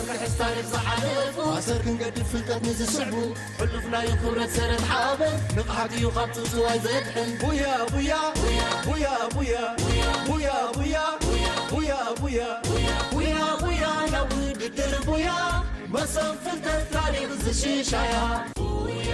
ክሕስ ታሪኽ ዝሓለፉ ኣሰር ክንገድፍ ፍልጠት ንዝስዕቡ ሕሉፍ ናይ ክብረት ሰረት ሓበን ንቕሓት እዩ ካብ ጽውጽዋይ ዘድሕን። ቡያ ቡያ ቡያ ቡያ ቡያ ቡያ ቡያ ቡያ ቡያ ቡያ ቡያ ቡያ ናብ ውድድር ቡያ መሰብ ፍልጠት ታሪኽ ዝሽሻያ ቡያ።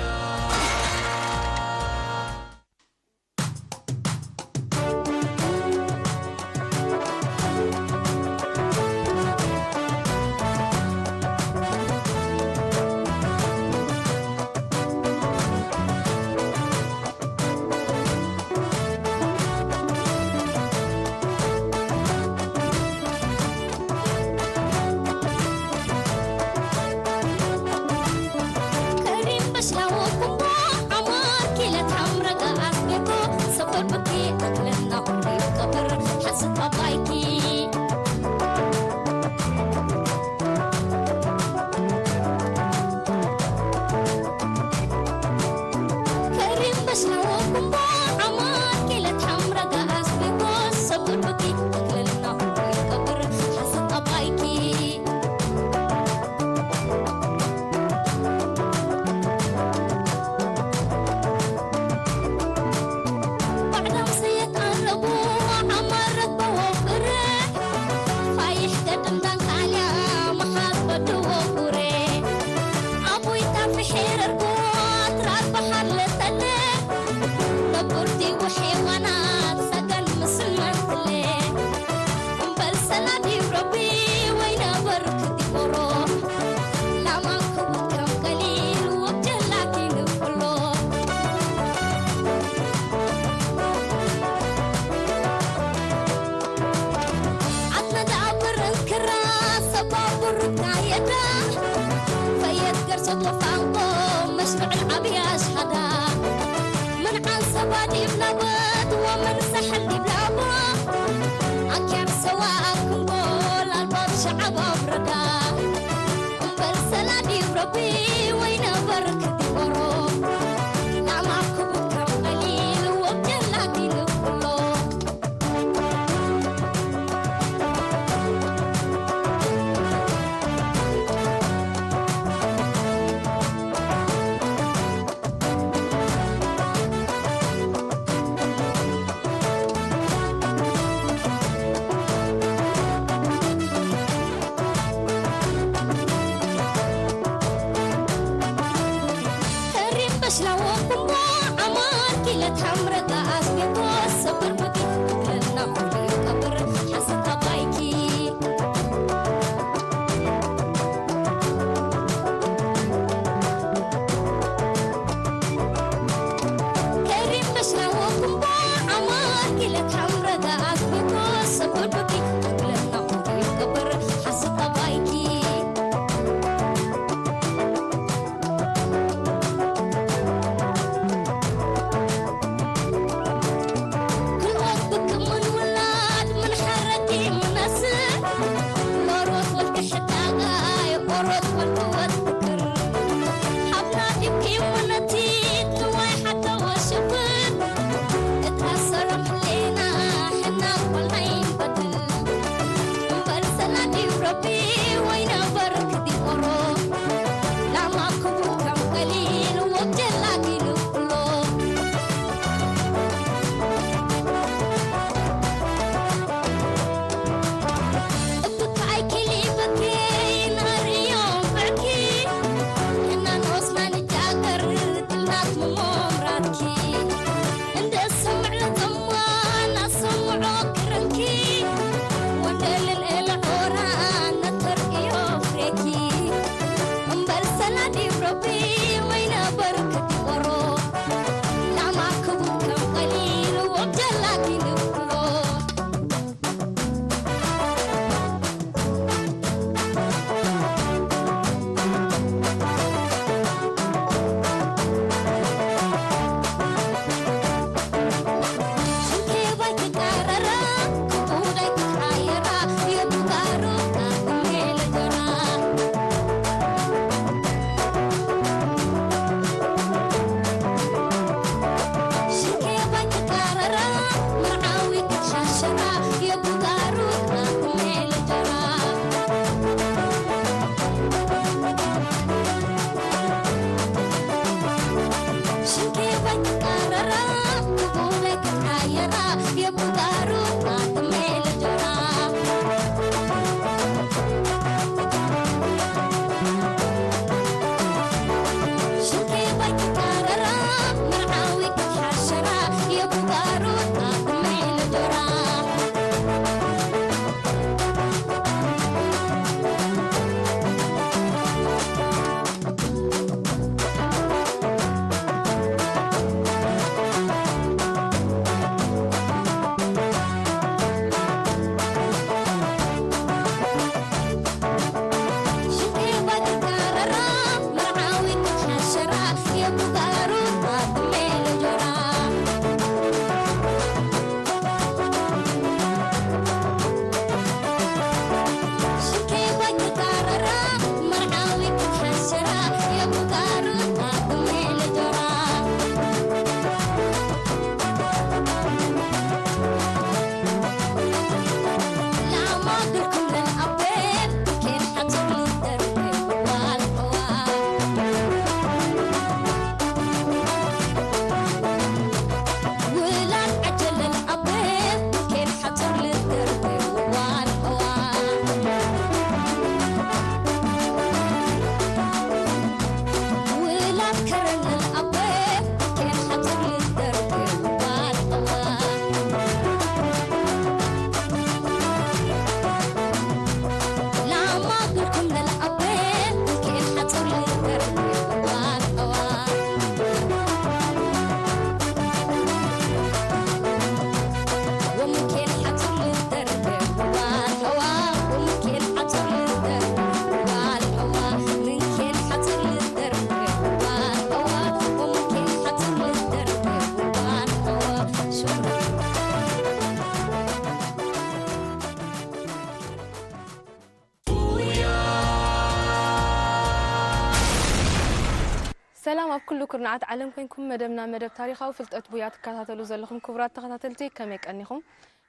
ሰላም ኣብ ኩሉ ኩርናዓት ዓለም ኮንኩም መደብና መደብ ታሪኻዊ ፍልጠት ቡያ ትከታተሉ ዘለኹም ክቡራት ተኸታተልቲ ከመይ ቀኒኹም?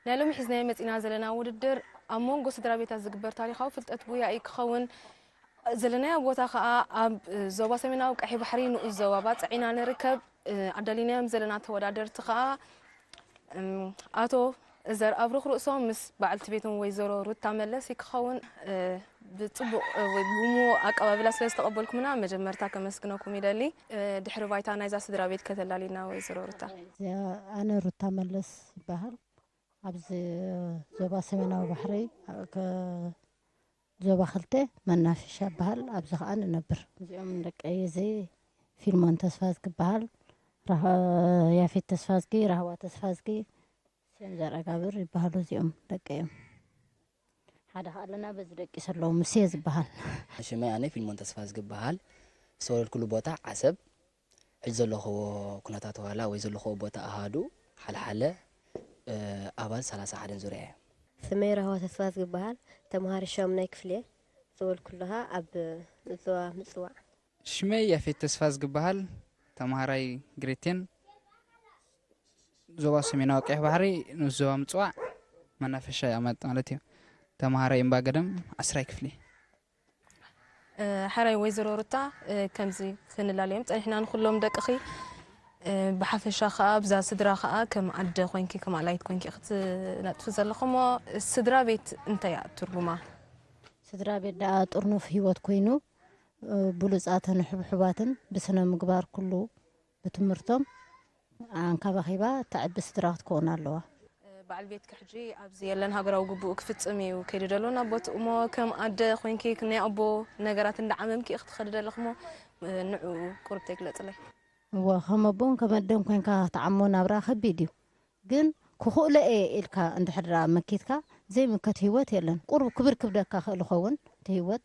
ናይ ሎሚ ሒዝናዮ መጺና ዘለና ውድድር ኣብ መንጎ ስድራ ቤታት ዝግበር ታሪኻዊ ፍልጠት ቡያ እዩ ክኸውን። ዘለናዮ ቦታ ኸኣ ኣብ ዞባ ሰሜናዊ ቀይሕ ባሕሪ ንኡስ ዞባ ባጽዕ ኢና ንርከብ። ኣዳሊናዮም ዘለና ተወዳደርቲ ኸኣ እም፣ ኣቶ ዘር ኣብሩኽ ርእሶም ምስ በዓልቲ ቤቶም ወይዘሮ ሩታ መለስ ክኸውን እ፣ ብጽቡቕ እ፣ ወይ ብምዉቕ ኣቀባብላ ስለ ዝተቐበልኩምና መጀመርታ ከመስግነኩም ይደሊ። እ፣ ድሕሪ ባይታ ናይዛ ስድራ ቤት ከተላሊና ወይዘሮ ሩታ። እዚኣ ኣነ ሩታ መለስ ይበሃል። ኣብዚ ዞባ ሰሜናዊ ባሕሪ ከ ዞባ ክልተ መናፈሻ ይበሃል። ኣብዚ ኸኣ ንነብር። እዚኦም ደቀይ እዚ ፊልሞን ተስፋዝጊ ይበሃል። ራህ- ያፌት ተስፋዝጊ፣ ራህዋ ተስፋዝጊ፣ ሴም ዘርኣጋብር ይበሃሉ እዚኦም ደቀዮም። ሓደ ኸኣ ኣለና በዚ ደቂስ ኣለዉ ሙሴ ዝበሃል። ሽመይ ኣነ ፊልሞን ተስፋዝጊ ይበሃል። ዝተወለድኩሉ ቦታ ዓሰብ። ሕጂ ዘለኽዎ ኩነታት ዋላ ወይ ዘለኽዎ ቦታ ኣሃዱ ሓልሓለ እ፣ ኣባል ሰላሳ ሓደን ዙርያ እየ። ስመይ ራህዋ ተስፋዝጊ ይበሃል። ተምሃሪ ሻሙናይ ክፍሊ እየ። ዝተወልኩ ኣለኻ ኣብ ዞባ ምጽዋዕ። ሽመይ ያፌት ተስፋዝጊ ይበሃል። ተምሃራይ ግሬድ ቴን ዞባ ሰሜናዊ ቀይሕ ባሕሪ ንኡስ ዞባ ምጽዋዕ መናፈሻ ይቕመጥ ማለት እዩ። ተምሃራይ እምባ ገደም ዓስራይ ክፍሊ። እ፣ ሕራይ ወይዘሮ ሩታ እ፣ ከምዚ ክንላለዮም ጸኒሕና ንኹሎም ደቅኺ እ፣ ብሓፈሻ ኸኣ ኣብዛ ስድራ ኸኣ ከም ኣደ ኮይንኪ ከም ኣላይት ኮይንኪ ክትነጥፊ ዘለኹሞ ስድራ ቤት እንታይ እያ ትርጉማ? ስድራ ቤት ደኣ ጥርኑፍ ህይወት ኮይኑ እ፣ ብሉጻትን ሕቡሕባትን ብስነ ምግባር ኩሉ ብትምህርቶም ኣንካባኺባ ተዕቢ ስድራ ክትከውን ኣለዋ። በዓል ቤትኪ ሕጂ ኣብዚ የለን ሃገራዊ ግቡኡ ክፍጽም እዩ ከይዱ ዘሎ ናብ ቦትኡ እሞ ከም ኣደ ኮይንኪ ናይ ኣቦ ነገራት እንዳዓመምኪ ክትኸዲ ዘለኽሞ ንዕኡ ቁርብ ተግለጽለይ። እወ ከም ኣቦን ከም ኣደን ኮይንካ ክትዓሞ ናብራ ከቢድ እዩ። ግን ክኽእሎ እየ ኢልካ እንድሕር ደኣ መኪትካ ዘይምከት ህይወት የለን። ቁሩብ ክብር ክብደካ ክእል ይኸውን እቲ ህይወት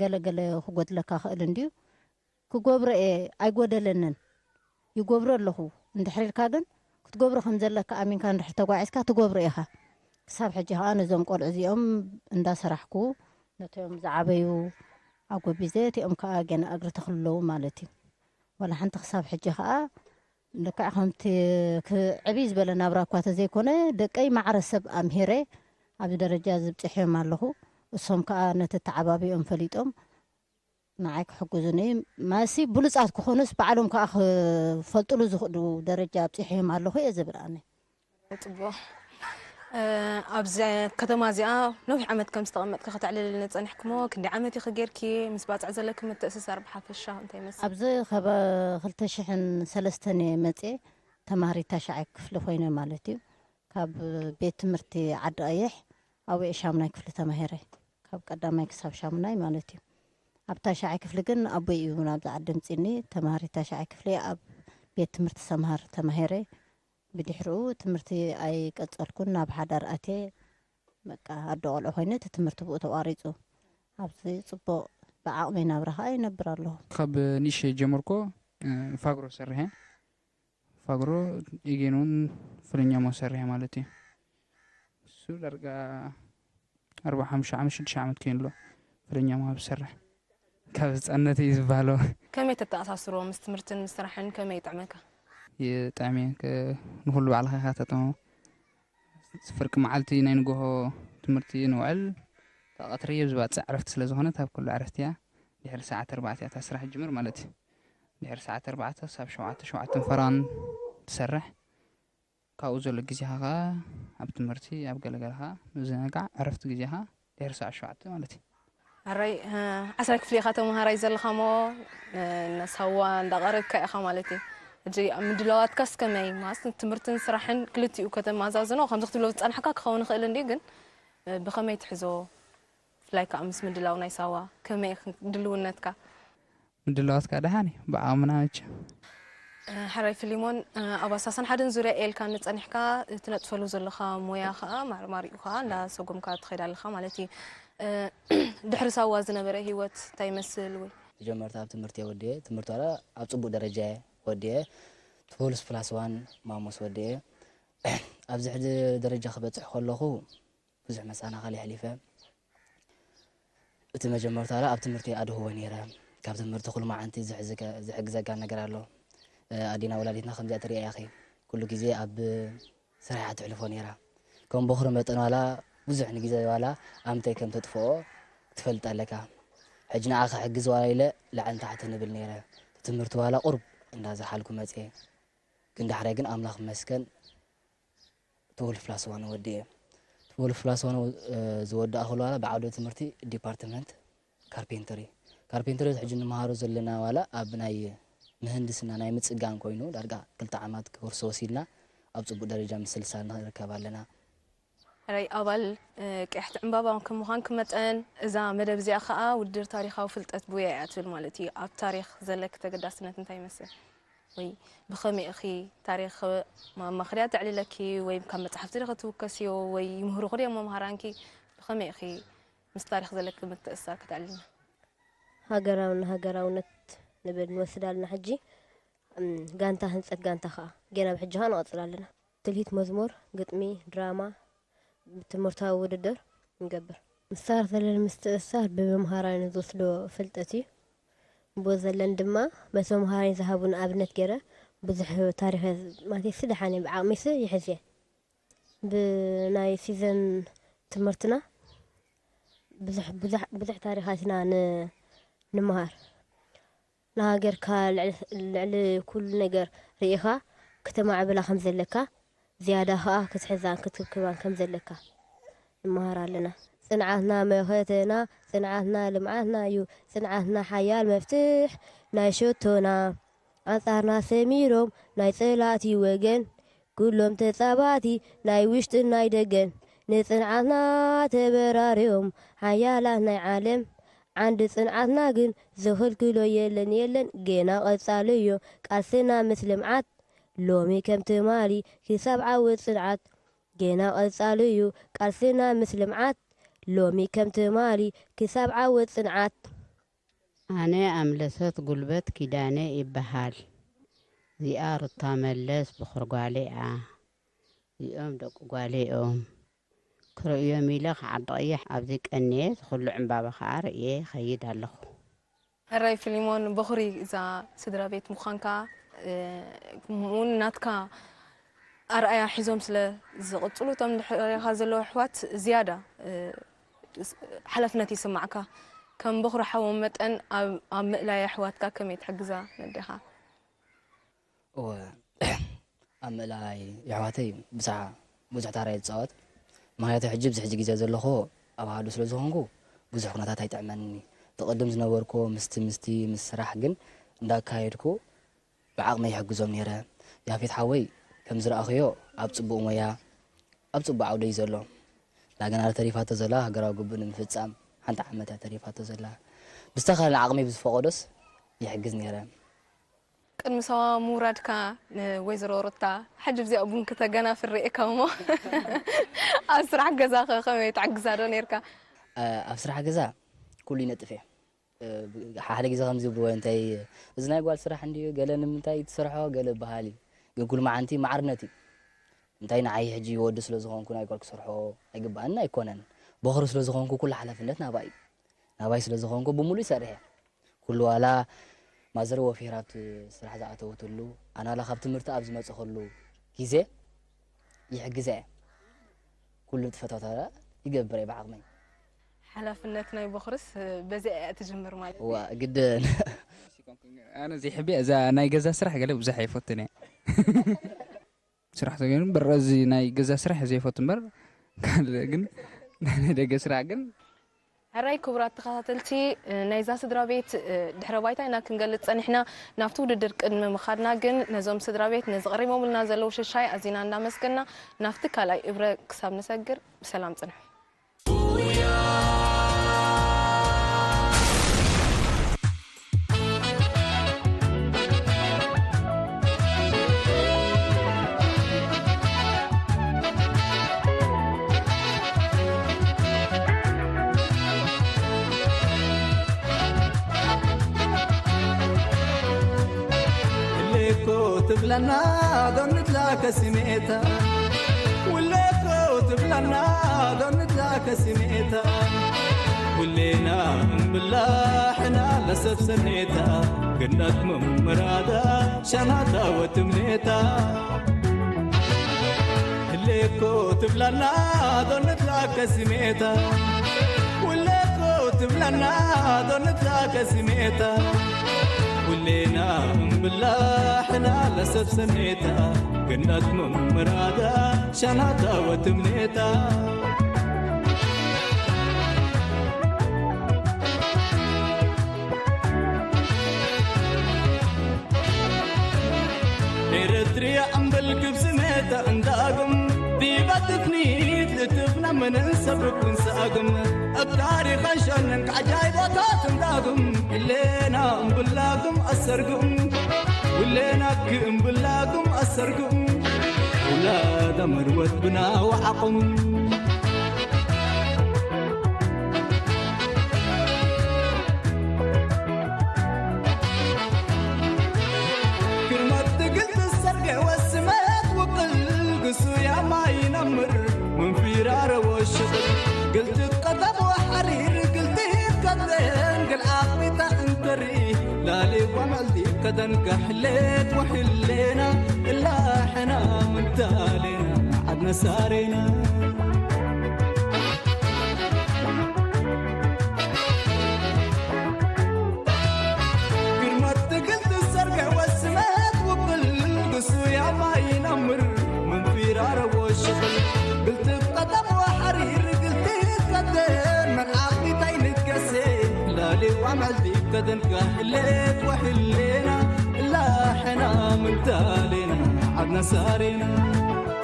ገለ ገለ ክጎድለካ ክእል እንድዩ። ክገብሮ እየ ኣይጎደለንን ይገብሮ ኣለኹ እንድሕር ኢልካ ግን ክትገብሮ ከም ዘለካ ኣሚንካ እንድሕር ተጓዒዝካ ትገብሮ ኢኻ። ክሳብ ሕጂ ከዓ ነዞም ቆልዑ እዚኦም እንዳሰራሕኩ ነቶም ዝዓበዩ ኣጎቢዘ እቲኦም ከዓ ገና እግሪ ተኽሉ ኣለዉ ማለት እዩ። ዋላ ሓንቲ ክሳብ ሕጂ ከዓ ልክዕ ከምቲ ክዕብይ ዝበለ ናብራ እኳ ተዘይኮነ ደቀይ ማዕረ ሰብ ኣምሂረ ኣብዚ ደረጃ ዝብፅሕዮም ኣለኹ። እሶም ከዓ ነቲ ተዓባቢኦም ፈሊጦም ንዓይ ክሕግዙኒ ማሲ ብሉጻት ክኾኑስ ባዕሎም ከዓ ክፈልጥሉ ዝኽእሉ ደረጃ ኣብፂሐዮም ኣለኹ እየ ዝብል ኣነ። ጽቡቕ። ኣብዚ ከተማ እዚኣ ነዊሕ ዓመት ከም ዝተቐመጥኪ ከተዕልልኒ ጸኒሕክሞ ክንደይ ዓመት ኢኺ ጌርኪ? ምስ ባጽዕ ዘለኪ ምትእስሳር ብሓፈሻ እንታይ ይመስል? ኣብዚ ካብ ክልተ ሽሕን ሰለስተን እየ መጽየ ተማሃሪት ታሽዓይ ክፍሊ ኮይነ ማለት እዩ። ካብ ቤት ትምህርቲ ዓዲ ቀይሕ ኣብኡ እየ ሻሙናይ ክፍሊ ተማሂረ። ካብ ቀዳማይ ክሳብ ሻሙናይ ማለት እዩ። ኣብ ታሽዓይ ክፍሊ ግን ኣቦይ እዩ ናብዚ ዓዲ ኣምጺእኒ። ተማሃሪት ታሽዓይ ክፍሊ ኣብ ቤት ትምህርቲ ሰምሃር ተማሂረ። ብድሕሪኡ ትምህርቲ ኣይቀጸልኩን፣ ናብ ሓዳር ኣትየ በቃ ኣዶ ቆልዑ ኮይነ እቲ ትምህርቲ ብኡ ተቋሪጹ። ኣብዚ ጽቡቕ ብዓቕመይ ናብራ ከኣ ይነብር ኣለኹ። ካብ ንእሽተይ ጀመርኩ ፋግሮ ሰሪሐ። ፋግሮ ኢጌን እውን ፍልኛሞ ሰሪሐ ማለት እዩ። እሱ ዳርጋ ኣርባዓ ሓሙሽተ ዓመት ሽዱሽተ ዓመት ኮይኑ ኣሎ ፍልኛሞ ኣብ ዝሰርሕ። ካብ ህፃንነት እዩ ዝበሃሎ። ከመይ ተተኣሳስሮ ምስ ትምህርትን ምስ ስራሕን ከመይ ይጥዕመካ? ይጥዕም እዩ። ከ-፣ ንኹሉ ባዕልኻ ኢኻ ተጥዕሞ። ፍርቂ መዓልቲ ናይ ንግሆ ትምህርቲ ንውዕል፣ እታ ቀትሪ ኣብ ዝባፅዕ ዕረፍቲ ስለ ዝኾነት ኣብ ኩሉ ዕረፍቲ እያ። ድሕሪ ሰዓት ኣርባዕተ እያ እታ ስራሕ ትጅምር ማለት እዩ። ድሕሪ ሰዓት ኣርባዕተ ክሳብ ሸውዓተ፣ ሸውዓተን ፈረቓን ትሰርሕ። ካብኡ ዘሎ ግዜኻ ኸኣ ኣብ ትምህርቲ፣ ኣብ ገለገለ ኸኣ ምዝንጋዕ፣ ዕረፍቲ ግዜኻ ድሕሪ ሰዓት ሸውዓተ ማለት እዩ። ኣራይ፣ እ፣ ዓስራይ ክፍሊ ኢኻ ተምሃራይ ዘለኻ እሞ፣ እ፣ ንሳዋ እንዳቐረብካ ኢኻ ማለት እዩ። ሕጂ ኣብ ምድላዋትካስ ከመይ? ማለት ትምህርትን ስራሕን ክልቲኡ ከተመዛዝኖ ከምዚ ክትብሎ ዝጸናሕካ ክኸውን ይኽእል እንድዩ፣ ግን፣ እ፣ ብኸመይ ትሕዞ? ብፍላይ ከኣ ምስ ምድላው ናይ ሳዋ ከመይ ኢኺ ድልውነትካ? ምድላዋትካ ደሓን እዩ፣ ብዓቕምና መቸም። እ፣ ሕራይ ፊሊሞን፣ እ፣ ኣብ ኣሳሳን ሓደን ዙርያ ኤልካ ንጸኒሕካ፣ ትነጥፈሉ ዘለኻ ሞያ ከኣ ማርማሪኡ ከኣ እንዳሰጎምካ ትኸይድ ኣለኻ ማለት እዩ። እ፣ ድሕሪ ሳዋ ዝነበረ ህይወት እንታይ ይመስል ወይ? መጀመርታ ኣብ ትምህርቲ እየ ወዲኤ፣ ትምህርቲ ዋላ ኣብ ጽቡቕ ደረጃ እየ ወዲኤ፣ ቱወልስ ፕላስ ዋን ማሞስ ወዲኤ። ኣብዚ ሕዚ ደረጃ ክበጽሕ ከለኹ ብዙሕ መሰናኸል የሕሊፈ። እቲ መጀመርታ ላ ኣብ ትምህርቲ ኣድህቦ ነይረ። ካብ ትምህርቲ ኩሉ መዓንቲ ዝሕዝከ-፣ ዝሕግዘካ ነገር ኣሎ። እ፣ ኣዴና ወላዲትና ከምዚኣ ትሪኣ ኢኺ። ኩሉ ግዜ ኣብ ስራሕ እያ ትሕልፎ ነይራ። ከም በኹሪ መጠን ዋላ ብዙሕ ንግዜ ዋላ ኣምተይ ከም ተጥፍኦ ክትፈልጥ ኣለካ። ሕጂ ንዓ ክሕግዝ ዋላ ኢለ ላዕልን ታሕትን እብል ነይረ። ትምህርቲ ዋላ ቁሩብ እንዳዘሓልኩ መጽየ። ግን ዳሕራይ ግን ኣምላኽ ይመስገን ትወልፍ ፕላስ ዋን ወዲኤ። ትወልፍ ፕላስ ዋን፣ እ፣ ዝወዳእኩሉ ዋላ ብዓውደ ትምህርቲ ዲፓርትመንት ካርፔንተሪ። ካርፔንተሪ ሕጂ ንመሃሮ ዘለና ዋላ ኣብ ናይ ምህንድስና ናይ ምጽጋን ኮይኑ ዳርጋ ክልተ ዓማት ኮርስ ወሲድና ኣብ ጽቡቕ ደረጃ ምስልሳል ንርከብ ኣለና። ሕራይ ኣባል፣ እ፣ ቀያሕቲ ዕምባባ ከም ምዃንኪ መጠን፣ እዛ መደብ እዚኣ ኸኣ ውድድር ታሪኻዊ ፍልጠት ቡያ እያ ትብል ማለት እዩ። ኣብ ታሪኽ ዘለኪ ተገዳስነት እንታይ ይመስል? ወይ ብኸመይ ኢኺ ታሪኽ መማኽርያ ተዕልለኪ? ወይ ካብ መጻሕፍቲ ዲኺ ትውከስዮ? ወይ ይምህሩኺ ድዮም መምሃራንኪ? ብኸመይ ኢኺ ምስ ታሪኽ ዘለኪ ምትእስሳር ከተዕልልና? ሃገራዊ ንሃገራውነት ንብል ንወስድ ኣለና ሕጂ። እም፣ ጋንታ ህንጸት ጋንታ ኸኣ ገና ብሕጂ ኸኣ ንቐጽል ኣለና። ትልሂት መዝሙር፣ ግጥሚ፣ ድራማ፣ ትምህርታዊ ውድድር ንገብር። ምስታር ዘለኒ ምስትእሳር ብመምሃራይነ ዝወስዶ ፍልጠት እዩ። ብኡ ዘለን ድማ በቲ መምሃራይ ዝሃቡን ኣብነት ገይረ ብዙሕ ታሪኽ እየ ዝ-፣ ማለት እየ ስደሓነ ብዓቕሚስ ይሕዝ እየ። ብናይ ሲዘን ትምህርትና ብዙሕ፣ ብዙሕ፣ ብዙሕ ታሪኻት ኢና ን-፣ ንምሃር። ንሃገርካ ልዕሊ፣ ልዕሊ ኩሉ ነገር ርኢኻ ክተማዕብላ ከም ዘለካ፣ ዝያዳ ኸኣ ክትሕዛን ክትክብክባን ከም ዘለካ ንምሃር ኣለና። ጽንዓትና መኸተና፣ ጽንዓትና ልምዓትና እዩ፣ ጽንዓትና ሓያል መፍትሕ ናይ ሸቶና። ኣንጻርና ሰሚሮም ናይ ጸላእቲ ወገን፣ ኩሎም ተጻባእቲ ናይ ውሽጥን ናይ ደገን፣ ንጽንዓትና ተበራርዮም ሓያላት ናይ ዓለም። ዓንዲ ጽንዓትና ግን ዝኽልክሎ የለን የለን፣ ገና ቀጻሊ እዩ ቃልስና ምስ ልምዓት። ሎሚ ከም ትማሊ ክሳብ ዓወት ጽንዓት፣ ገና ቀጻሊ እዩ ቃልስና ምስ ልምዓት። ሎሚ ከም ትማሊ ክሳብ ዓወት ጽንዓት። ኣነ ኣምለሰት ጉልበት ኪዳነ ይበሃል። እዚኣ ሩታ መለስ በኹሪ ጓለይ እያ። እዚኦም ደቂ ጓለይ እዮም። ክርእዮም ኢለ ካብ ዓዲ ቀይሕ ኣብዚ ቀንየ፣ እዚ ኩሉ ዕምባባ ኸኣ ርእየ ይኸይድ ኣለኹ። ሕራይ ፊሊሞን፣ በኹሪ እዛ ስድራ ቤት ምዃንካ፣ እ፣ ከምኡውን ናትካ ኣርኣያ ሒዞም ስለ ዝቕጽሉ፣ እቶም ድሕሬኻ ዘለዉ ኣሕዋት ዝያዳ፣ እ፣ ስ-፣ ሓላፍነት ይስማዕካ። ከም በኹሪ ሓዎም መጠን ኣብ፣ ኣብ ምእላይ ኣሕዋትካ ከመይ ትሕግዛ ነዴኻ? እወ፣ ኣብ ምእላይ የሕዋተይ ብዙሕ፣ ብዙሕ ታራ እየ ዝጻወት። ምኽንያቱ ሕጂ ኣብዚ ሕጂ ግዜ ዘለኹ ኣብ ኣሃዱ ስለ ዝኾንኩ ብዙሕ ኩነታት ኣይጥዕመንኒ። እቲ ቅድም ዝነበርኩዎ ምስቲ፣ ምስቲ ምስ ስራሕ ግን እንዳካየድኩ ብዓቕመይ ይሕግዞም ነይረ። ያፌት ሓወይ ከም ዝረኣኽዮ ኣብ ጽቡቕ ሞያ፣ ኣብ ጽቡቕ ዓውደ እዩ ዘሎ። እታ ገና ተሪፋቶ ዘላ ሃገራዊ ግቡእ ንምፍጻም ሓንቲ ዓመት እያ ተሪፋቶ ዘላ። ብዝተኻእለ ዓቕመይ ብዝፈቐዶስ ይሕግዝ ነይረ። ቅድሚ ሳዋ ምውራድካ ንወይዘሮ ሩታ፣ ሕጂ ብዚኣ ቡን ክተገናፍር ርኤካ እሞ፣ ኣብ ስራሕ ገዛኸ ከመይ ትዕግዛ ዶ ነይርካ? እ፣ ኣብ ስራሕ ገዛ ኩሉ ይነጥፍ እየ። እ፣ ብ-፣ ሓደ ግዜ ከምዚ ይብልዎ፣ እንታይ፣ "እዚ ናይ ጓል ስራሕ እንድዩ፣ ገለ ንምንታይ ትሰርሖ?" ገለ በሃል እዩ። ግን ኩሉ መዓንቲ ማዕርነት እዩ። እንታይ ንዓይ ሕጂ ወዲ ስለ ዝኾንኩ ናይ ጓል ክሰርሖ ኣይግባእን ኣይኮነን። በኹሪ ስለ ዝኾንኩ ኩሉ ሓላፍነት ናባይ እዩ። ናባይ ስለ ዝኾንኩ ብምሉእ ይሰርሕ እየ። ኩሉ ዋላ ማዘር ወፊራ ኣብቲ ስራሕ ዝኣተወትሉ፣ ኣነ ዋላ ካብ ትምህርቲ ኣብ ዝመጽኹሉ ግዜ ይሕግዛ እየ። ኩሉ ትፈታተራ ይገብር እየ ብዓቕመይ። ሓላፍነት ናይ በኹርስ በዚኣ እያ ትጅምር ማለት እዩ። ዋ፣ ግድን። ኣነ ዘይሕቢ እዛ ናይ ገዛ ስራሕ ገለ ብዙሕ ኣይፈትን እየ። ስራሕ ተገይሩ እምበር፣ እዚ ናይ ገዛ ስራሕ ዘይፈቱ እምበር፣ ካልእ ግን ናይ ደገ ስራሕ ግን። ሕራይ ክቡራት ተኸታተልቲ ናይዛ ስድራ ቤት ድሕረ ባይታ ኢና ክንገልጽ ጸኒሕና። ናብቲ ውድድር ቅድሚ ምኻድና ግን ነዞም ስድራ ቤት ነዚ ቀሪቦምልና ዘለዉ ሽሻይ ኣዚና እንዳመስገና ናብቲ ካልኣይ እብረ ክሳብ ንሰግር ብሰላም ጽንሑ። እሌኮ ትብለና ዶንትላ ከሲሜታ፣ ውሌኮ ትብለና ዶንትላ ከሲሜታ። ኩሌና እምብላሕና ለሰብ ሰኔታ፣ ግነት ምምራዳ ሸናታ ወትምኔታ። ህሌኮ ትብላና ዶንትላከ ስሜታ፣ ውሌኮ ትብላና ዶንትላከ ስሜታ። ኩሌና እምብላሕና ለሰብ ሰኔታ፣ ግነት ምምራዳ ሸናታ ወትምኔታ። ኤረትርያ እምበል ክብ ስሜታ እንዳግም፣ ዲባ ትፍኒት ልትፍና መንን ሰብርኩን ሰኣግም፣ ኣብ ታሪኻን ሸነን ካዕጃይ ቦታት እንዳግም፣ ህሌና እምብላግም ኣሰርግም፣ ውሌና ክእምብላግም ኣሰርግም፣ ውላዳ መርወት ብና ወዓቕም። ግርመት ትግል ትሰርገ ወስመት ውቅል፣ ግሱያ ማይ ነምር ምንፊራረ ወሽቕል፣ ግልቲ ቀደም ወሓሪር ግልቲ ከደን፣ ግል ዓቕሚታ እንተሪ ላሌዋ መልቲ ከደን፣ ጋሕሌት ወሕሌና እላሕና ምንታሌና ዓድና ሳሬና። ግርመት ትግል ትሰርገ ወስመት ውቅል፣ ግሱያ ማይ ነምር ምንፊራረ ወሽቕል፣ ግልቲ ቀደም ወሓሪር ግልቲ ከደን፣ መን ዓቕሚታይ ንትገሴ ላሌዋ መልቲ ከደን፣ ጋሕሌት ወሕሌና እላሕና ምንታሌና ዓድና ሳሬና።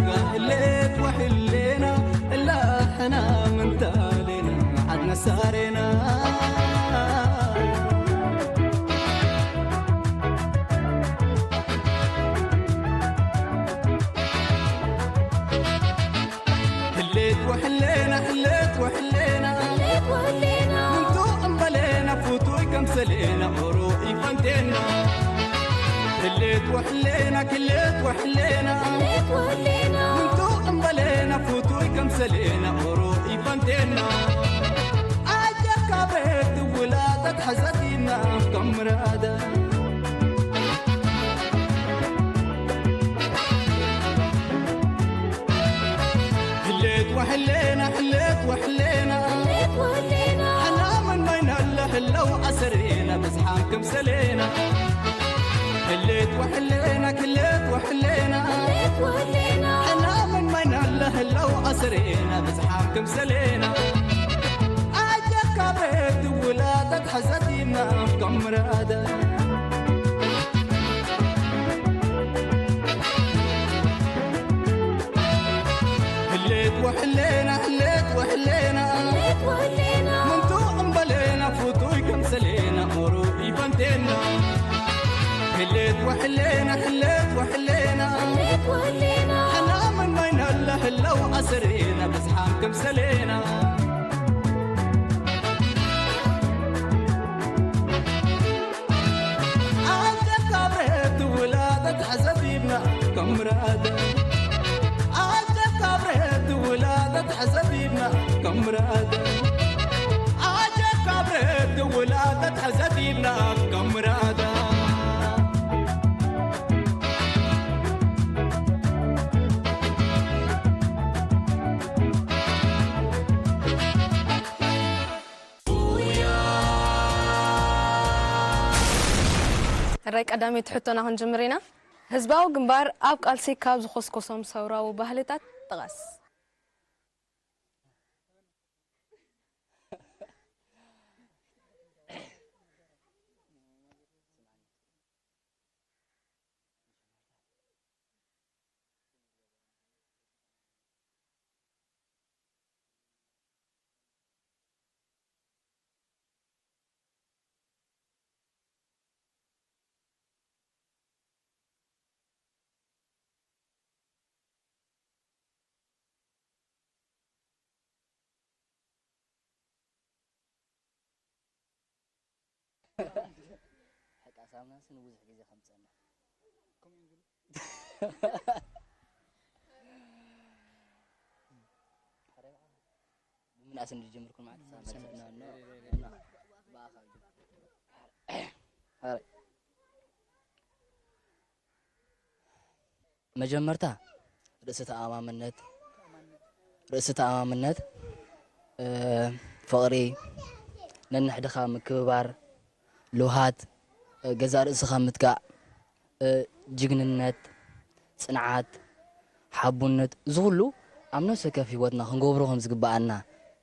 ጋህሌት ወሕሌና እላሕና ምንታሌና ዓድና ሳሬና። ህሌት ወሕሌና፣ ህሌት ወሕሌና፣ ህሌት ወሕሌና። ምንቱ እምበሌና፣ ፍቱይ ከምሰሌና፣ ኦሮ ይፈንቴና። ህሌት ወሕሌና፣ ክሌት ወሕሌና፣ ህሌት ወሕሌና። ምንቱ እምበሌና፣ ፍቱይ ከምሰሌና፣ ኦሮ ይፈንቴና። ኣጀካ ቤት ውላደት ሐዘቲና ከም ምራዳ። ህሌት ወሕሌና፣ ህሌት ወሕሌና። ሕና ምን ማይና ለህለው ኣሰሬና ብዝሓን ክምሰሌና። ህሌት ወሕሌና፣ ክሌት ወሕሌና። ሕና ምን ማይና ለህለው ኣሰሬና ብዝሓን ክምሰሌና። ኣጀካ ቤት ውላደት ሐዘቲና ከም ምራዳ። ህሌት ወሕሌና፣ ህሌት ወሕሌና። ህሌት ወሕሌና። ምንቱ እምበሌና፣ ፍቱይ ከምሰሌና፣ ኦሮ ይፈንቴና። ህሌት ወሕሌና፣ ህሌት ወሕሌና። ህሌት ወሕሌና። ሕና ምን ማይና ለህለው ኣሰሬና፣ ብዝሓን ከምሰሌና። ኣጀካ ብረት ውላደት ሐዘቲና ከም ምራዳ። ኣጀካ ብረት ውላደት ሐዘቲና ከም ምራዳ። ኣጀካ ብረት ውላደት ሐዘቲና ከም ምራዳ። ሕራይ ቀዳመይቲ ሕቶና ክንጅምር ኢና። ህዝባዊ ግንባር ኣብ ቃልሲ ካብ ዝኾስኮሶም ሰውራዊ ባህልታት ጥቐስ። ሕቃ ሳሙናስ ንብዙሕ ግዜ ከም ዝጸንሕ። ንኣስ እንድጀምርኩን ማለት ሳመልሰና ነው። እና ብኣኻ ጀምር። ኣረ። መጀመርታ ርእሲ ተኣማምነት፣ ርእሲ ተኣማምነት፣ እ፣ ፍቕሪ፣ ነንሕድኻ ምክብባር፣ ልውሃት፣ እ፣ ገዛእ ርእስኻ ምትካእ፣ እ፣ ጅግንነት፣ ጽንዓት፣ ሓቡነት፣ እዚ ኩሉ ኣብ ነፍሲ ወከፍ ህይወትና ክንገብሮ ከም ዝግብኣና፣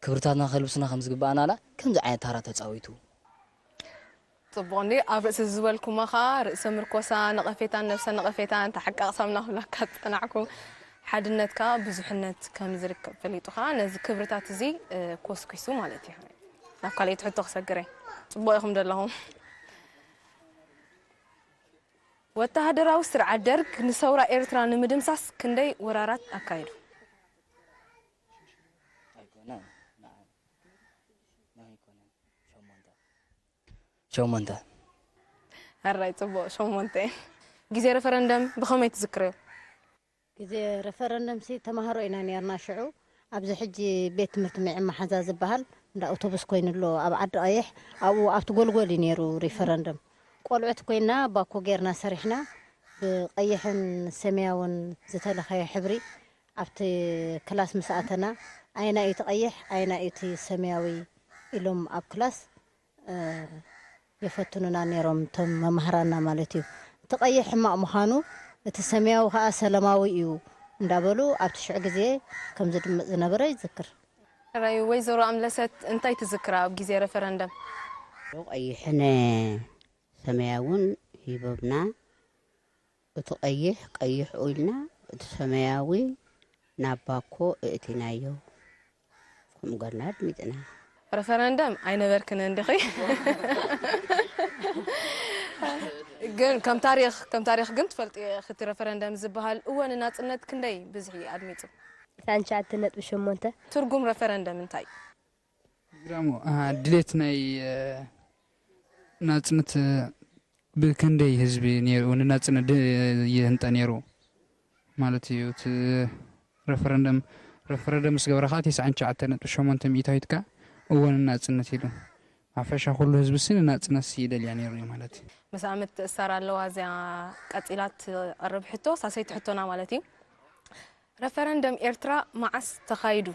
ክብርታትና ከልብሱና ከም ዝግብኣና ላ ከምዚ ዓይነት ታራ ተጻዊቱ። ጽቡቕ እንዲ ኣብ ርእሲ ዝበልኩሞ ኸኣ ርእሰ ምርኮሳ፣ ነቐፌታን ነብሰ ነቐፌታን ተሓቃቕሳምና ክብለካ ዝጸናዕኩ። ሓድነት ከኣ ብዙሕነት ከም ዝርከብ ፈሊጡ ኸኣ ነዚ ክብርታት እዚ፣ እ፣ ኮስኲሱ ማለት እዩ። ናብ ካልኣይቲ ሕቶ ክሰግር እየ። ጽቡቕ ኢኹም ዘለኹም። ወተሃደራዊ ስርዓት ደርግ ንሰውራ ኤርትራ ንምድምሳስ ክንደይ ወራራት ኣካይዱ? ኣይኮነን። ንዓይ፣ ንዓይ ኣይኮነን። ሸሞንተ። ሸሞንተ። ሕራይ ጽቡቕ፣ ሸሞንተ። ግዜ ረፈረንደም ብኸመይ ትዝክርዮ? ግዜ ረፈረንደምሲ ተማሃሮ ኢና ነርና ሽዑ። ኣብዚ ሕጂ ቤት ትምህርቲ ሚዕም መሓዛ ዝበሃል እንዳ ኣውቶቡስ ኮይኑ ኣሎ ኣብ ዓዲ ቀይሕ፣ ኣብኡ ኣብቲ ጎልጎል እዩ ነይሩ ሪፈረንደም። ቆልዑት ኮይና ባኮ ጌርና ሰሪሕና፣ ብቀይሕን ሰማያውን ዝተለኸየ ሕብሪ ኣብቲ ክላስ ምስ ኣተና፣ ኣየናይ እዩ እቲ ቀይሕ፣ ኣየናይ እዩ እቲ ሰማያዊ ኢሎም ኣብ ክላስ፣ እ፣ የፈትኑና ነይሮም፣ እቶም መማህራንና ማለት እዩ። እቲ ቀይሕ ሕማቕ ምዃኑ፣ እቲ ሰማያዊ ከኣ ሰላማዊ እዩ እንዳበሉ ኣብቲ ሽዑ ግዜ ከም ዝድመጽ ዝነበረ ይዝክር። ሕራይ ወይዘሮ ኣምለሰት እንታይ ትዝክራ ኣብ ግዜ ረፈረንደም? ቀይሕን ሰማያውን ሂቦምና። እቲ ቀይሕ ቀይሕ ኢልና፣ እቲ ሰማያዊ ናብ ባኮ እእቲናዮ። ከምኡ ገርና ኣድሚጽና። ረፈረንደም ኣይነበርክን እንዲኺ? ግን ከም ታሪኽ፣ ከም ታሪኽ ግን ትፈልጢ ኢኺ፣ እቲ ረፈረንደም ዝበሃል እወ ንናጽነት ክንደይ ብዝሒ ኣድሚጹ? ትስዓን ትሽዓተን ነጥቢ ሸሞንተ። ትርጉም ረፈረንደም እንታይ? ግራሞ፣ ኣሃ፣ ድሌት ናይ፣ እ፣ ናጽነት፣ እ፣ ብክንደይ ህዝቢ ነይሩ ንናጽነት ድ-፣ ይህንጠ ነይሩ ማለት እዩ። እቲ ረፈረንደም፣ ረፈረንደም ምስ ገብረ ኸኣ ተስዓን ትሽዓተን ነጥቢ ሸሞንተ ሚእታዊት ከኣ እወ ንናጽነት ኢሉ። ሓፈሻ ኩሉ ህዝቢ ሲ ንናጽነት ሲ ይደልያ ነይሩ እዩ ማለት እዩ። ምስ ኣመት ትእሰር ኣለዋ እዚኣ ቀጺላ ትቐርብ ሕቶ፣ ሳሰይቲ ሕቶና ማለት እዩ። ረፈረንደም ኤርትራ መዓስ ተኻይዱ?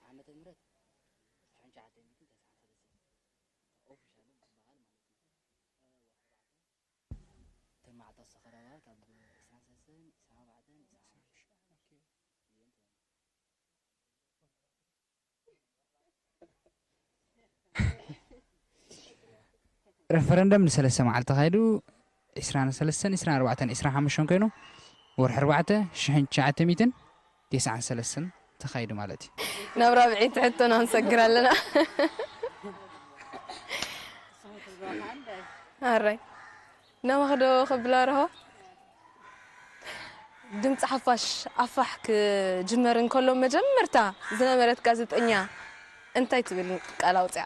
ዓመተ ምህረት ትሽዓን ትሽዓተ ሚእትን ተስዓን ሰለስተን ኦፊሻሊ ዝበሃል ማለት እዩ። እተን መዓልታት ዝተኸረባ ካብ ዕስራን ሰለስተን፣ ዕስራን ኣርባዕተን፣ ዕስራን ሓሙሽተን እየን ተባሂለን። ረፈረንደም ንሰለስተ መዓልቲ ተኻይዱ፣ ዕስራን ሰለስተን፣ ዕስራን ኣርባዕተን፣ ዕስራን ሓሙሽተን ኮይኑ፣ ወርሒ ኣርባዕተ፣ ሽሕን ትሽዓተ ሚእትን ተስዓን ሰለስተን ተኻይዱ ማለት እዩ። ናብ ራብዐይቲ ሕቶና ንሰግር ኣለና። ኣራይ። ናባኺ ዶ ከብላ ረሆ? ድምፂ ሓፋሽ ኣፋሕ ክጅመር እንከሎ መጀመርታ ዝነበረት ጋዜጠኛ እንታይ ትብል ቃል ኣውፅያ?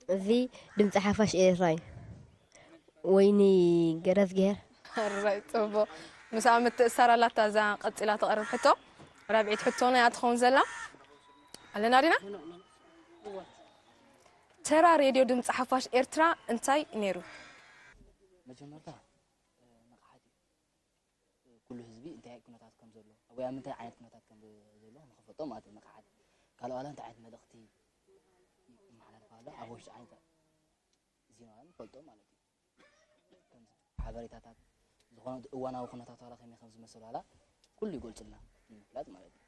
እዚ ድምፂ ሓፋሽ ኤርትራ እዩ። ወይኒ ገረዝግሄር። ሕራይ፣ ፅቡቕ። ምስኣ ምትእስሳር ኣላታ እዛ ቀፂላ ትቐርብ ሕቶ። ራብዒት ሕቶና እያ ትኸውን ዘላ። ኣለና ዲና? ተራ ሬድዮ ድምፂ ሓፋሽ ኤርትራ እንታይ ነይሩ? መጀመርታ፣ እ፣ ንቕሓት እዩ። እ፣ ኩሉ ህዝቢ እንታይ ኩነታት ከም ዘሎ፣ ወይ ኣብ ምንታይ ዓይነት ኩነታት ከም ዘሎ ንኽፈልጦ ማለት እዩ፣ ንቕሓት። ካልእ ዋላ እንታይ ዓይነት መልእኽቲ ይመሓላልፍ ኣሎ፣ ኣብ ውሽጢ ዓይነት ዜና ንፈልጦ ማለት እዩ። ከምዚ ሓበሬታታት፣ ዝኾነ እዋናዊ ኩነታት ዋላ ከመይ ከም ዝመስል ዋላ ኩሉ ይገልጹልና፣ ንምፍላጥ ማለት እዩ።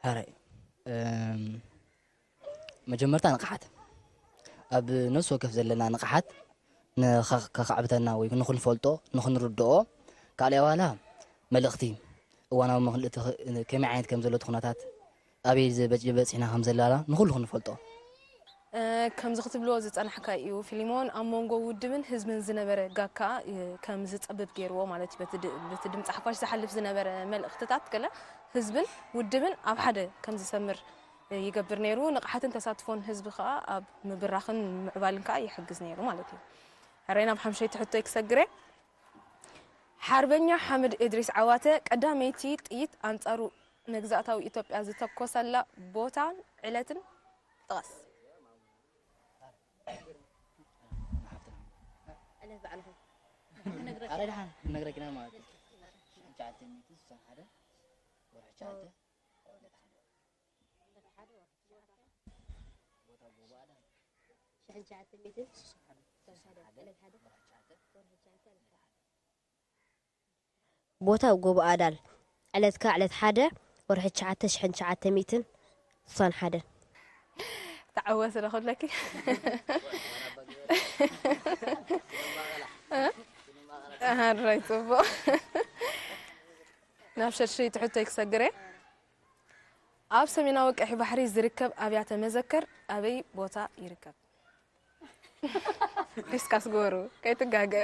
ሕራይ፣ እም፣ መጀመርታ ንቕሓት። ኣብ ነፍሲ ወከፍ ዘለና ንቕሓት ንኸ-፣ ከኻዕብተና ወይ ንኽንፈልጦ፣ ንኽንርድኦ፣ ካልኣይ ዋላ መልእኽቲ፣ እዋናዊ መልእኽቲ ኸ-፣ ከመይ ዓይነት ከም ዘሎ እቲ ኩነታት፣ ኣበይ ዝበ-፣ በጺሕና ከም ዘለና ንኹሉ ክንፈልጦ። እ፣ ከምዚ ክትብልዎ ዝጸናሕካ እዩ ፊሊሞን፣ ኣብ መንጎ ውድብን ህዝብን ዝነበረ ጋግ ከኣ፣ እ፣ ከም ዝጸብብ ገይርዎ ማለት እዩ። በቲ ድ-፣ በቲ ድምጺ ሓፋሽ ዝሓልፍ ዝነበረ መልእኽትታት ገለ ህዝብን ውድብን ኣብ ሓደ ከም ዝሰምር ይገብር ነይሩ። ንቕሓትን ተሳትፎን ህዝቢ ከኣ ኣብ ምብራኽን ምዕባልን ከኣ ይሕግዝ ነይሩ ማለት እዩ። ሕራይ ናብ ሓምሸይቲ ሕቶይ ክሰግር እየ። ሓርበኛ ሓምድ እድሪስ ዓዋተ ቀዳመይቲ ጥይት ኣንጻሩ መግዛእታዊ ኢትዮጵያ ዝተኮሰላ ቦታን ዕለትን ጥቐስ። ዕለት በዓልኹም። ኣረ ደሓን ክነግረኪና ማለት እዩ። ሽሕን ትሽዓተ ሚእትን ስሳን ሓደ ወርሒ ትሽዓተ። ሽሕን ትሽዓተ ሚእትን ስሳን ሓደ ዕለት ሓደ ወርሒ ትሽዓተ። ቦታ ጎቦ ኣዳል። ዕለት ከኣ ዕለት ሓደ ወርሒ ትሽዓተ ሽሕን ትሽዓተ ሚእትን ስሳን ሓደን። ተዓወት ዶ ክብለኪ? ኣሃ፣ ራይ ጽቡቕ። ናብ ሸድሸይቲ ሕቶይ ክሰግር እየ። ኣብ ሰሜናዊ ቀይሕ ባሕሪ ዝርከብ ኣብያተ መዘክር ኣበይ ቦታ ይርከብ? ዲስካስ ግበሩ፣ ከይትጋገ።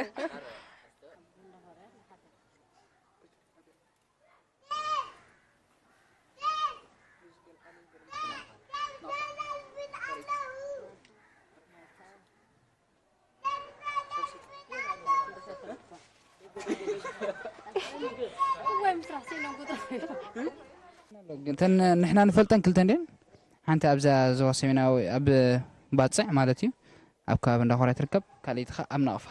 እተን ንሕና ንፈልጠን ክልተ እንድየን። ሓንቲ ኣብዛ ዞባ ሰሜናዊ ኣብ ባጽዕ ማለት እዩ፣ ኣብ ከባቢ እንዳኾርያ ትርከብ። ካልኣይቲ ኸኣ ኣብ ናቕፋ።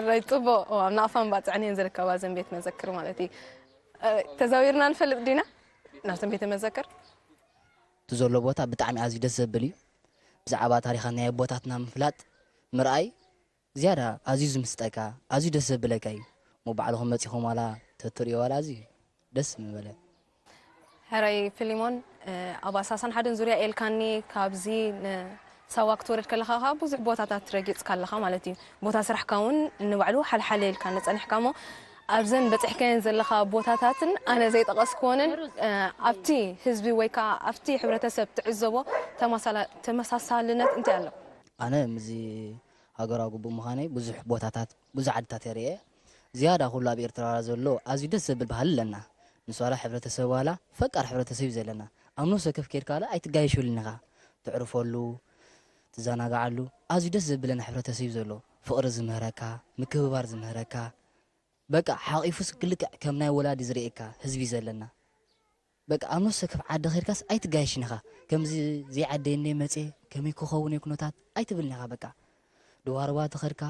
ራይ ጽቡቕ። ኣብ ናቕፋን ባጽዕን እየን ዝርከባ እዘን ቤት መዘክር ማለት እዩ። ተዛዊርና ንፈልጥ ዲና ናብተን ቤተ መዘክር? እቲ ዘሎ ቦታ ብጣዕሚ ኣዝዩ ደስ ዘብል እዩ። ብዛዕባ ታሪኻት ናይ ኣቦታትና ምፍላጥ ምርኣይ ዝያዳ ኣዝዩ ዝምስጠካ ኣዝዩ ደስ ዘብለካ እዩ። እሞ ባዕልኹም መጺኹም ዋላ ተትርእዮ ዋላ ኣዝዩ ደስ ምበለ። ሕራይ ፊሊሞን፣ ኣብ ኣሳሳን ሓደን ዙርያ ኤልካኒ ካብዚ ንሳዋ ክትወርድ ከለኻ ከኣ ብዙሕ ቦታታት ረጊጽካ ኣለኻ ማለት እዩ። ቦታ ስራሕካ እውን ንባዕሉ ሓልሓለ ኢልካ ንጸኒሕካ እሞ ኣብዘን በጺሕካየን ዘለኻ ቦታታትን ኣነ ዘይጠቐስክወንን ኣብቲ ህዝቢ ወይ ከኣ ኣብቲ ሕብረተሰብ ትዕዘቦ ተመሳሳልነት እንታይ ኣሎ? ኣነ ምስዚ ሃገራዊ ግቡእ ምዃነይ ብዙሕ ቦታታት ብዙሕ ዓድታት እየ ርእየ። ዝያዳ ኩሉ ኣብ ኤርትራ ዘሎ ኣዝዩ ደስ ዘብል ባህሊ ኣለና። ንሱ ዋላ ሕብረተሰብ ዋላ ፈቃር ሕብረተሰብ እዩ ዘለና። ኣብ ነፍሲ ወከፍ ከይድካ ዋላ ኣይትጋየሸሉን ኢኻ። ተዕርፈሉ፣ ትዘናግዓሉ ኣዝዩ ደስ ዘብለና ሕብረተሰብ እዩ ዘሎ። ፍቕሪ ዝምህረካ፣ ምክብባር ዝምህረካ፣ በቃ ሓቒፉስ ክልክዕ ከም ናይ ወላዲ ዝርእየካ ህዝቢ እዩ ዘለና። በቃ ኣብ ነፍሲ ወከፍ ዓዲ ከይድካስ ኣይትጋየሽን ኢኻ። ከምዚ ዘይዓደየኒ መጽየ፣ ከመይ ክኸውን እየ ኩነታት ኣይትብልን ኢኻ። በቃ ድዋርባ ተኸድካ፣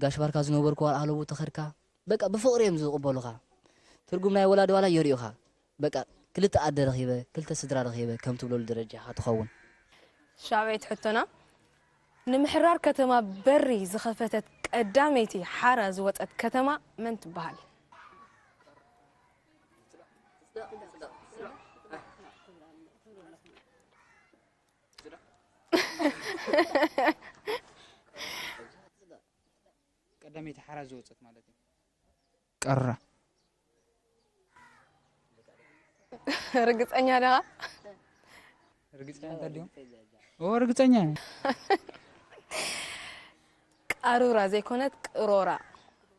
ጋሽ ባርካ ዝነበርኩ ዋላ ኣለቡ ተኸድካ፣ በቃ ብፍቕሪ እዮም ዝቕበሉኻ። ትርጉም ናይ ወላዲ ዋላ የርእዩኻ። በቃ ክልተ ኣደ ረኺበ፣ ክልተ ስድራ ረኺበ ከም ትብለሉ ደረጃ ኢኻ ትኸውን። ሻብዐይቲ ሕቶና፣ ንምሕራር ከተማ በሪ ዝኸፈተት ቀዳመይቲ ሓራ ዝወጸት ከተማ መን ትበሃል? ቀዳመይቲ ሓራ ዝወጸት ማለት እዩ። ቀራ። ርግጸኛ ዲኻ? ርግጸኛ እንተድዮም? እዎ ርግጸኛ እየ። ቃሩራ ዘይኮነት ቅሮራ።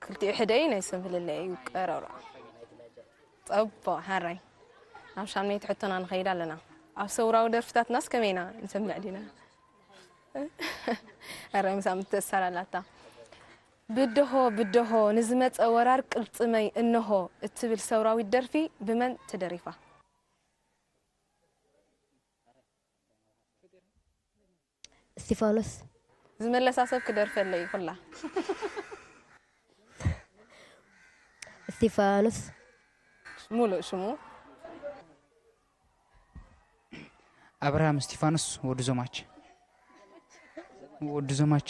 ክልቲኡ ሕደይ ናይ ስም ፍልልይ እዩ ቀሮራ። ጸቦ ሓራይ ናብ ሻምነይቲ ሕቶና ንኸይድ ኣለና። ኣብ ሰውራዊ ደርፍታትናስ ከመይና ንሰምዕ ዲና? ኣረ ምሳ ምትእሳር ኣላታ። ብደሆ ብደሆ ንዝመጸ ወራር ቅልጽመይ እንሆ እትብል ሰውራዊት ደርፊ ብመን ተደሪፋ? እስቲፋኖስ። ዝመለሳ ሰብ ክደርፈለይ ኩላ። እስቲፋኖስ። ሙሉእ ሽሙ? ኣብርሃም እስቲፋኖስ ወዲ ዞማች። ወዲ ዞማች።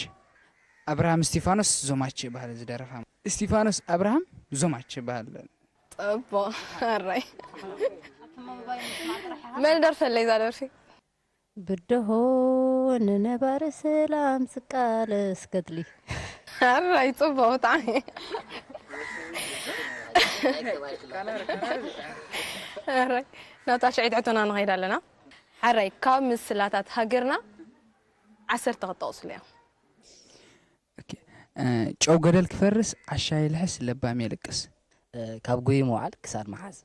ኣብርሃም እስቲፋኖስ ዞማች ይበሃል ዝደረፋ። እስቲፋኖስ ኣብርሃም ዞማች ይበሃል። ጠቦ ኣራይ መን ደርፈለይ እዛ ደርፊ? ብድሆ ንነባሪ ሰላም ዝቃለስ ገድሊ። ኣራይ ጽቡቕ ብጣዕሚ። ኣራይ ናብ ታሽዐይቲ ሕቶና ንኸይድ ኣለና። ሓራይ ካብ ምስላታት ሃገርና ዓሰርተ ክጠቕሱለይ እዮም። ጨው ገደል ክፈርስ ዓሻ ይልሕስ ለባም የልቅስ። ካብ ጉይ ምውዓል ክሳድ ምሓዝ።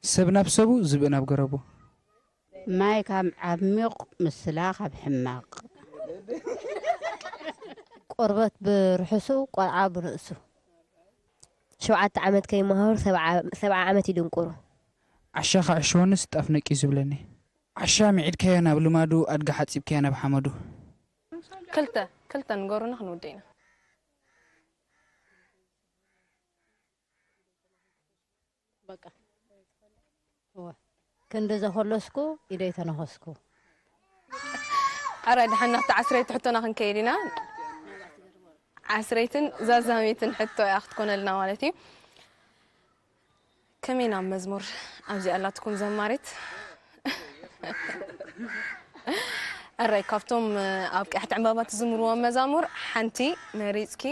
ሰብ ናብ ሰቡ፣ ዝብኢ ናብ ገረቡ። ማይ ካብ ዓሚቕ፣ ምስላ ካብ ሕማቕ። ቆርበት ብርሑሱ፣ ቆልዓ ብንእሱ። ሸውዓተ ዓመት ከይመሃሩ፣ ሰብዓ ዓመት ይድንቁሩ። ዓሻ ክዕሽወንስ ጣፍ ነቅዩ ዝብለኒ። ዓሻ ምዒድካዮ ናብ ልማዱ፣ ኣድጊ ሓጺብካዮ ናብ ሓመዱ። ክልተ ክልተ ንገሩና ክንውደ ኢና። በቃ እወ ክንዲ ዘኾለስኩ ኢደይ ተነኸስኩ። ኣረ ደሓን ናብቲ ዓስረይቲ ሕቶና ክንከይድ ኢና። ዓስረይትን ዛዛሚትን ሕቶ እያ ክትኮነልና ማለት እዩ። ከመይ ናብ መዝሙር ኣብዚ ኣላትኩም ዘማሪት? ኣራይ ካብቶም ኣብ ቀያሕቲ ዕምባባ ትዝምርዎም መዛሙር ሓንቲ መሪፅኪ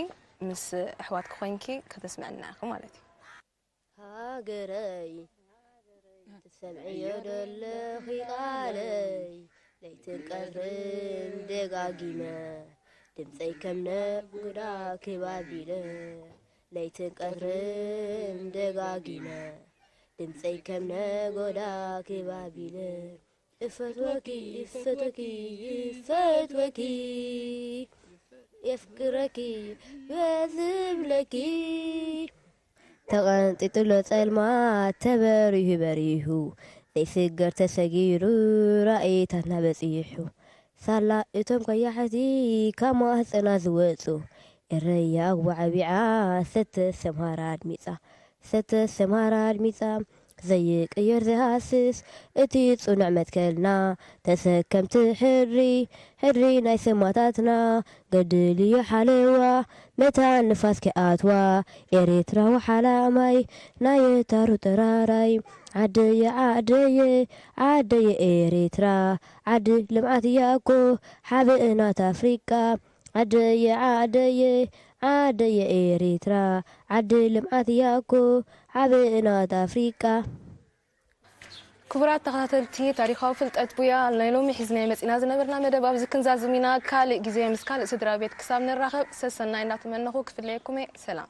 ምስ ኣሕዋትኪ ኮይንኪ ከተስምዐና ኢኹ ማለት እዩ። ሃገረይ ትሰምዕዮ ዶ ኣለኺ ቃለይ ለይትን ቀትርን ደጋጊመ ድምፀይ ከም ነጉዳ ክብ ኣቢለ ለይትን ቀትርን ደጋጊመ ድምፀይ ከም ነጎዳ ክብ ኣቢለ እፈትወኪ እፈትወኪ እፈትወኪ የፍቅረኪ በዝብለኪ ተቐንጢጥሎ ጸልማት ተበሪሁ በሪሁ ዘይስገር ተሰጊሩ ራእይታትና በጺሑ ሳላ እቶም ቀያሕቲ ካብ ማህጸና ዝወጹ ኤረይ ኣጉባዕቢዓ ሰተ ሰምሃራ ኣድሚጻ ሰተ ሰምሃራ ኣድሚጻ ዘይቅየር ዘይሃስስ እቲ ጽኑዕ መትከልና ተሰከምቲ ሕድሪ ሕድሪ ናይ ሰማታትና ገድል እዩ ሓለዋ መታን ንፋስ ከይኣትዋ ኤርትራ ወሓላ ማይ ናይ የታሩ ጠራራይ ዓደየ ዓደየ ዓደየ ኤርትራ ዓዲ ልምዓት እያ እኮ ሓበእናት ኣፍሪቃ ዓደየ ዓደየ ዓደየ ኤርትራ ዓዲ ልምዓት እያ እኮ ሓበእናት ኣፍሪቃ። ክቡራት ተኸታተልቲ ታሪኻዊ ፍልጠት ቡያ ናይ ሎሚ ሒዝናዮ መፂና ዝነበርና መደብ ኣብዚ ክንዛዝም ኢና። ካልእ ግዜ ምስ ካልእ ስድራ ቤት ክሳብ ንራኸብ ሰሰናይ እናተመነኹ ክፍለየኩም እየ። ሰላም።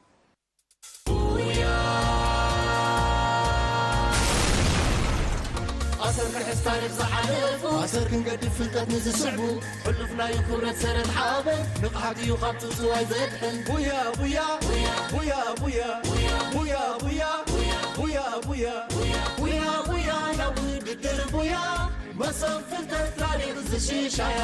ኣሰር ክሕዝ ታሪኽ ዝሓለፉ ኣሰር ክንገድፍ ፍልጠት ንዝስዕቡ ሕሉፍ ናዩ ክብረት ሰረት ሓበን ንቕሓት እዩ ካብ ጽውጽዋይ ዘድሕን ቡያ ቡያ ቡያ ቡያ ቡያ ቡያ ቡያ ቡያ ቡያ ቡያ ናብ ውድድር ቡያ መሰብ ፍልጠት ታሪኽ ዝሽሻያ